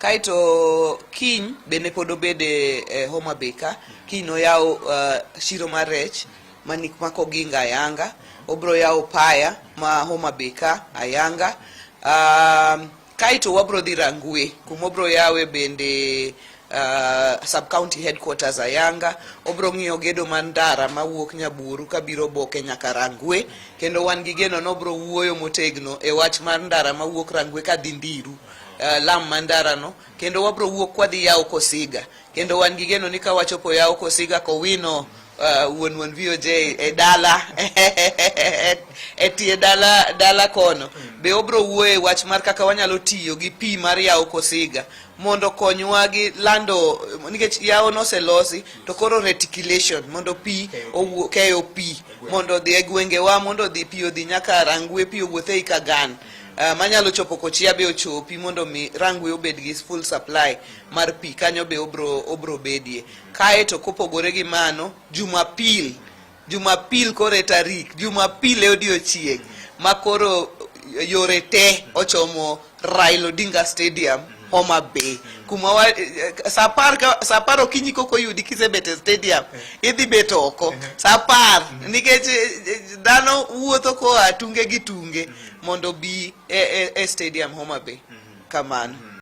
Kaeto kiny bende pod obed e, e Homa Bay ka. Kiny noyaw chiro mar rech mani ma Koginga ayanga. Obro yawo paya ma Homa Bay ka ayanga. Kaeto wabro dhi Rangwe kuma obro yawe bende sub county headquarters ayanga. Obro ng'iyo gedo mar ndara mawuok Nyaburu kabiro Boke nyaka Rangwe. Kendo wan gi geno ni obro wuoyo motegno e wach mar ndara mawuok Rangwe kadhi Ndiru. Lam ma ndara no kendo wabro wuok kwadhi yawo Kosiga kendo wan gi geno ni ka wachopo yawo Kosiga kowino wuon wuon VOJ e dala e tie dala dala kono be obro wuoye wach mar kaka wanyalo tiyo gi pi mar yawo Kosiga mondo konywa gi lando nikech yawo noselosi to koro reticulation mondo pi owuo keyo pi mondo odhi e gwengewa mondo odhi pi odhi nyaka Rangwe pi owuoth ei Kagan manyalo chopo Kochia be ochopi mondo mi Rangwe obed gi full supply mar pi kanyo be obro obro bedie. Kae to kopogore gi mano, Jumapil, Jumapil koro e tarik Jumapil e odiochieng' ma koro yore te ochomo Raila Odinga Stadium, Homa Bay, kuma wa sa 10 ka sa 10 okinyi kok oyudi kisebet e stadium idhi bet oko sa 10 nikech dhano wuotho koa tunge gi tunge mondo bi e stadium Homa Bay kamano.